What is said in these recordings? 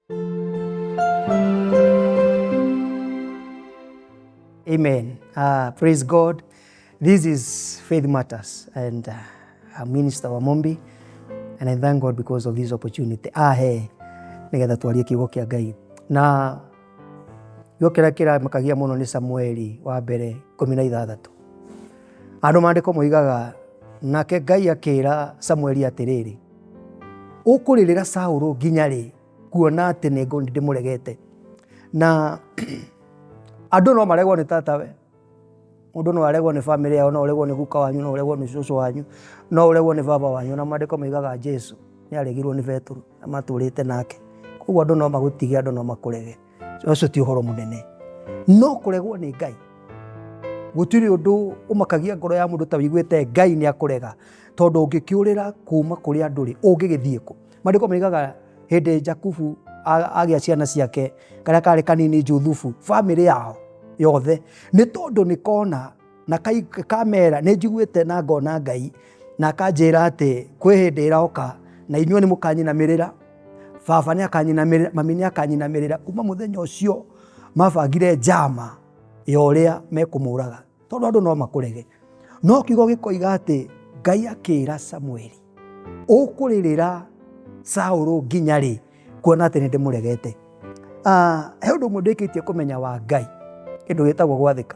Amen. Praise God. This is Faith Matters, and I'm Minister Wamumbi, and I thank God because of this opportunity. Ahe, nigetha twarie kiugo kia Ngai. Na kiugo kĩrĩa kĩramakagia mũno nĩ Samueli wa mbere 16. Andũ maandĩko moigaga, nake Ngai akĩra Samueli atĩrĩrĩ, ũkũrĩrĩra Saũlũ nginya rĩ, kuona atĩ nĩ ndĩmũregete? Na andũ no maregwo nĩ tatawe, mũndũ no aregwo nĩ bamĩrĩ yao, no ũregwo nĩ guka wanyu, no ũregwo nĩ cũcũ wanyu, no ũregwo nĩ baba wanyu. Na maandĩko moigaga Jesu nĩ aregirwo nĩ Betũrũ na matũrĩte nake. Koguo andũ no magũtige, andũ no makũrege, ũcio ti ũhoro mũnene. No kũregwo nĩ Ngai, gũtirĩ ũndũ ũmakagia ngoro ya mũndũ ta wĩiguĩte Ngai nĩ akũrega, tondũ ũngĩkĩũrĩra kuma kũrĩ andũ rĩ, ũngĩgĩthiĩ kũ? Maandĩko moigaga hĩndĩ Jakubu agĩa ciana ciake, karĩa karĩ kanini Juthubu, bamĩrĩ yao yothe, nĩ tondũ nĩ kona na kamera nĩ njiguĩte na ngona Ngai na akanjĩra atĩ kwĩ hĩndĩ ĩroka na inyuĩ nĩ mũkanyinamĩrĩra, baba nĩ akanyinamĩrĩra, mami nĩ akanyinamĩrĩra. Kuma mũthenya ũcio mabangire njama ya ũrĩa mekũmũraga, tondũ andũ no makũrege. No kiugo gĩkoiga atĩ Ngai akĩra Samueli, ũkũrĩrĩra Saũlũ nginya rĩ, kuona atĩ nĩ ndĩmũregete? He ũndũ ũmwe ndĩkĩtie kũmenya wa Ngai, kĩndũ gĩtagwo gwathĩka.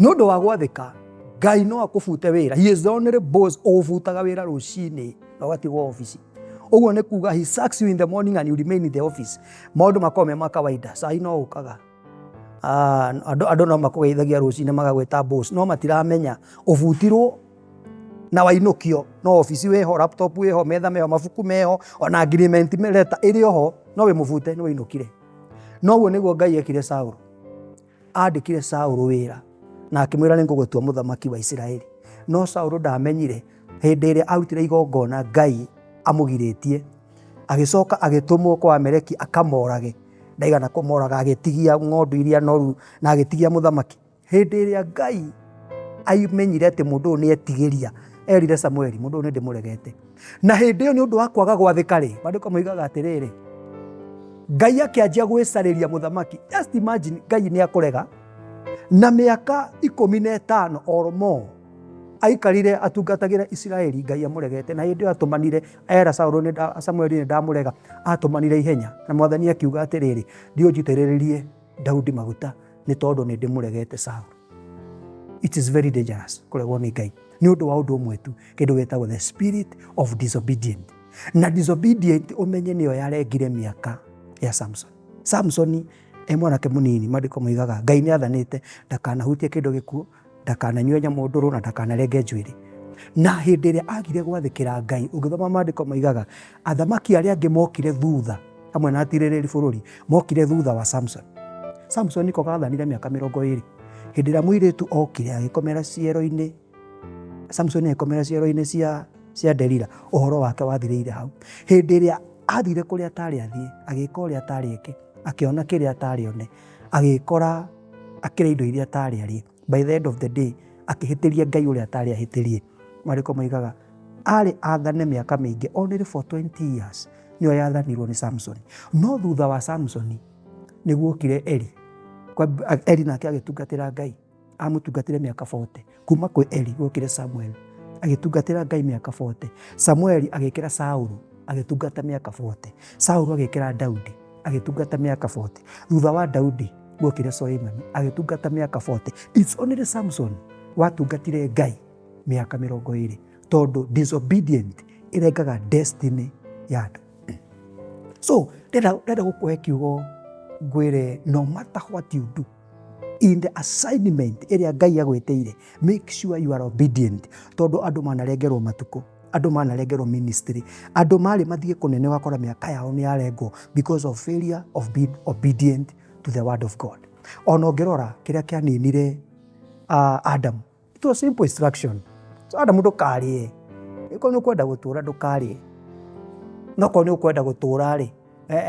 Nĩ ũndũ wa gwathĩka, Ngai no akũbute wĩra. He is the only boss ũbutaga wĩra rũcinĩ na ũgatigwo obici. Ũguo nĩ kuga he sacks you in the morning and you remain in the office. Maũndũ makoragwo me ma kawaida. Cai no ũkaga. Andũ no makũgeithagia rũcinĩ magagwĩta boss, no matiramenya ũbutirwo na wainũkio, no obici wĩho, laptop wĩho, metha meho, mabuku meho, ona agreement letter ĩrĩ oho, no wĩ mũbute nĩ wainũkire. No ũguo nĩguo Ngai ekire Saũlũ. Andĩkire Saũlũ wĩra na akĩmwĩra nĩ ngũgũtua mũthamaki wa Isiraeli. No Saũlũ ndamenyire hĩndĩ ĩrĩa arutire igongona Ngai amũgirĩtie, agĩcoka agĩtũmwo kwa Ameleki akamorage, ndaigana kũmoraga, agĩtigia ng'ondu iria noru na agĩtigia mũthamaki. Hĩndĩ ĩrĩa Ngai amenyire atĩ mũndũ ũyũ nĩ etigĩria, erire Samueli, mũndũ ũyũ nĩ ndĩmũregete. Na hĩndĩ ĩyo nĩ ũndũ wa kwaga gwathĩka rĩ, maandĩko moigaga atĩrĩrĩ, Ngai akĩanjia gwĩcarĩria mũthamaki. Just imagine, Ngai nĩ akũrega na mĩaka 15 or more aikarire atungatagĩra Isiraeli, Ngai amũregete. Na hĩndĩ ĩyo atũmanire era Saũlũ nĩ Samueli nĩ ndamũrega, atũmanire ihenya na Mwathani akiuga atĩrĩrĩ, thiĩ ũnjitĩrĩrĩrie Daudi maguta nĩ tondũ nĩ ndĩmũregete Saũlũ. It is very dangerous kũregwo nĩ Ngai nĩ ũndũ wa ũndũ ũmwe tu, kĩndũ gĩtagwo the spirit of disobedient. Na disobedient ũmenye nĩyo yarengire mĩaka ya Samson. Samson e mwanake mũnini, maandĩko moigaga Ngai nĩ athanĩte ndakanahutie kĩndũ gĩkuũ, ndakananyue nyamũ ndũrũ na ndakanarenge njuĩrĩ. Na hĩndĩ ĩrĩa agire gwathĩkĩra Ngai, ũngĩthoma maandĩko moigaga athamaki arĩa angĩ mokire thutha hamwe na atirĩrĩri bũrũri mokire thutha wa Samson. Samson ko gathanire mĩaka 20. Hĩndĩ ĩrĩa mũirĩtu okire agĩkomera ciero-inĩ, Samson agĩkomera ciero-inĩ cia Delila, ũhoro wake wathirĩire hau. Hĩndĩ ĩrĩa athire kũrĩa atarĩ athiĩ, agĩka ũrĩa atarĩ eke, akĩona kĩrĩa atarĩ one, agĩkora akĩrĩa indo iria atarĩ arĩe. By the end of the day, akĩhĩtĩria Ngai ũrĩa atarĩ ahĩtĩrie. Maandĩko moigaga arĩ athane mĩaka mĩingĩ, only for 20 years nĩyo yathanirwo nĩ Samson. No thutha wa Samson nĩguokire Eli. Eli nake agĩtungatĩra Ngai, amũtungatĩre mĩaka 40. Kuma kwĩ Eli gwokire Samuel, agĩtungatĩra Ngai mĩaka 40. Samuel agĩkĩra Saũlũ, agĩtungata mĩaka 40. Saũlũ agĩkĩra Daudi, agĩtungata mĩaka 40. Thutha wa Daudi gwokire Suleimani, agĩtungata mĩaka 40. It's only Samson watungatire Ngai mĩaka 20, tondũ disobedient ĩrengaga destiny ya andũ. So ndĩrenda gũkũhe kiugo ngwĩre, no matter what you do in the assignment ĩrĩa Ngai agwĩtĩire, make sure you are obedient, tondũ andũ manarengerwo matukũ, andũ manarengerwo ministry, andũ marĩ mathiĩ kũnene ũgakora mĩaka yao nĩ yarengwo because of failure of being obedient to the word of God. Ona ũngĩrora kĩrĩa kĩaninire Adam, it was simple instruction. So Adam, ndũkarĩe, ĩkorwo nĩ ũkwenda gũtũra ndũkarĩe, no korwo nĩ ũkwenda gũtũra rĩ,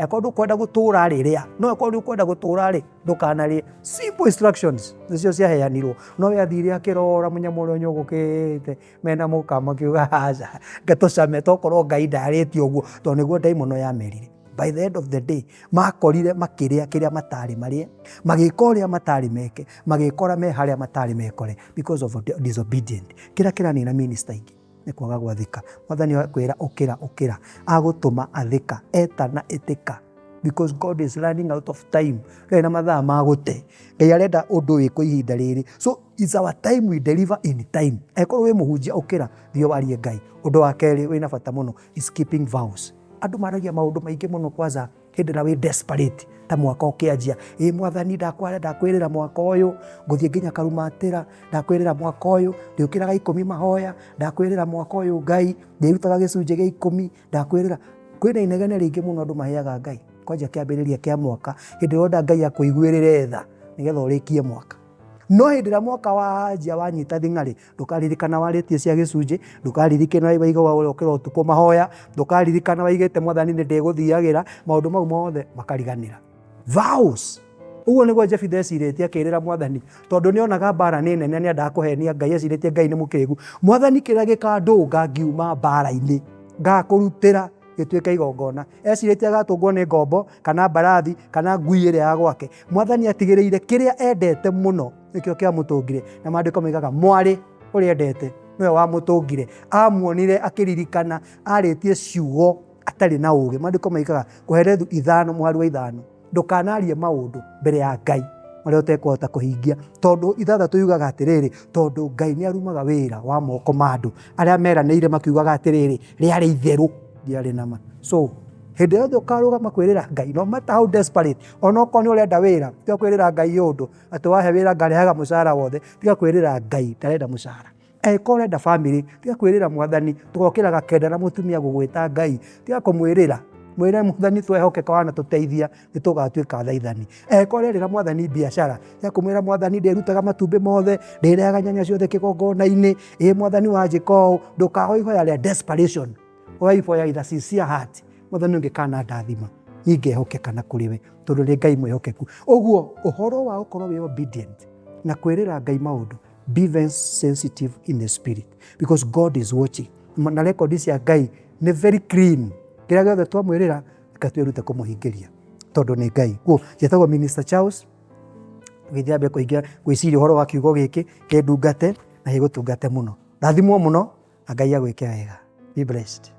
akorwo ndũkwenda gũtũra rĩ, rĩa, no akorwo nĩ ũkwenda gũtũra rĩ, ndũkanarĩe. Simple instructions nĩcio ciaheanirwo, no we athire akĩrora mũnyamũ ũrĩa ũnyũgũkĩte mena mũka makiuga aca ngatũcame, tokorwo Ngai ndarĩtie ũguo, tondũ nĩguo ndaimono yamerire. By the end of the day makorire makĩrĩa kĩrĩa matarĩ marĩe, magĩka ũrĩa matarĩ meke, magĩkora me harĩa matarĩ mekore because of disobedient. Kĩrĩa kĩranina minister aingĩ nĩ kwaga gwathĩka. Mwathani akwĩra ũkĩra ũkĩra, agũtũma athĩka, etana ĩtĩka because God is running out of time. Ndũrĩ na mathaa ma gũte. Ngai arenda ũndũ wĩkwo ihinda rĩrĩ. So it's our time we deliver in time. Angĩkorwo wĩ mũhunjia ũkĩra, thiĩ warie Ngai. Ũndũ wa kerĩ wĩna bata mũno is keeping vows. Andũ maragia maũndũ maingĩ mũno kwanza hĩndĩ ĩrĩa wĩ desperate ta mwaka ũkĩanjia, ĩ mwathani ndakwĩrĩra mwaka ũyũ ngũthiĩ nginya Karumatĩra, ndakwĩrĩra mwaka ũyũ ndĩũkĩraga ikũmi mahoya, ndakwĩrĩra mwaka ũyũ Ngai ndĩrutaga gĩcunjĩ gĩa ikũmi, ndakwĩrĩra. Kwĩna inegene rĩingĩ mũno andũ maheaga Ngai kwanja kĩambĩrĩria kĩa mwaka, hĩndĩ ĩrĩa ũrenda Ngai akũiguĩrĩre tha nĩgetha ũrĩkie mwaka. No hĩndĩ ĩrĩa mwaka wanjia wanyita thing'a-rĩ, ndũkaririkana warĩtie cia gĩcunjĩ, ndũkaririkana waiga ũrokĩra ũtukũ mahoya, ndũkaririkana waigĩte mwathani nĩ ndĩgũthiagĩra, maũndũ mau mothe makariganĩra. Vows! Ũguo nĩguo Jefitha ecirĩtie akĩrĩra mwathani, tondũ nĩ onaga mbara nĩ nene nĩ endaga kũhenia Ngai, ecirĩtie Ngai nĩ mũkĩgu. Mwathani kĩrĩa gĩkandũnga ngiuma mbara-inĩ, ngakũrutĩra gĩtuĩke igongona. Ecirĩtie agatũngwo nĩ ngombo, kana mbarathi, kana ngui ĩrĩa ya gwake. Mwathani atigĩrĩire kĩrĩa endete mũno nĩkĩo kĩamũtũngire. Na maandĩko moigaga mwarĩ ũrĩa endete nĩwe wamũtũngire. Amuonire akĩririkana arĩtie ciugo atarĩ na ũgĩ. Maandĩko moigaga Kohelethu ithano mũhari wa ithano, ndũkanarie maũndũ mbere ya Ngai marĩa ũtekũhota kũhingia. Tondũ ithathatũ yugaga atĩrĩrĩ, tondũ Ngai nĩ arumaga wĩra wa moko ma andũ arĩa meranĩire makiugaga atĩrĩrĩ, rĩarĩ itherũ ndiarĩ na ma. So hĩndĩ yothe ũkarũgama kwĩrĩra Ngai, no matter how desperate, onokorwo nĩ ũrenda wĩra, tiga kwĩrĩra Ngai ũndũ atĩ wahe wĩra ngarĩhaga mũcara wothe, tiga kwĩrĩra Ngai ndarenda mũcara. Angĩkorwo ũrenda bamĩrĩ, tiga kwĩrĩra mwathani tũgokĩraga kenda na mũtumia gũgwĩta Ngai, tiga kũmwĩrĩra, mwĩre mwathani twehokeka wanatũteithia nĩ tũgatuĩka athaithani. Angĩkorwo ũrerĩra mwathani biacara, tiga kũmwĩra mwathani ndĩrutaga matumbĩ mothe, ndĩrĩaga nyanya ciothe kĩgongona-inĩ, ĩ mwathani wanjĩka ũũ, ndũkahoe ihoya rĩa desperation, hoya ihoya with a sincere heart, mwathani ũngĩkana ndathima, niĩ ngehokeka na kũrĩ we, tondũ nĩ Ngai mwĩhokeku. Ũguo ũhoro wa gũkorwo wĩ obedient na kwĩrĩra Ngai maũndũ, be very sensitive in the spirit because God is watching. Na rekondi cia Ngai nĩ very clean, kĩrĩa gĩothe twamwĩrĩra reke twĩrute kũmũhingĩria tondũ nĩ Ngai. Kuo njĩtagwo Minister Charles, tũgĩthiĩ na mbere kũhingia gwĩciria ũhoro wa kiugo gĩkĩ kĩndungate na gĩgũtungate mũno. Rathimwo mũno na Ngai agwĩke wega. Be blessed.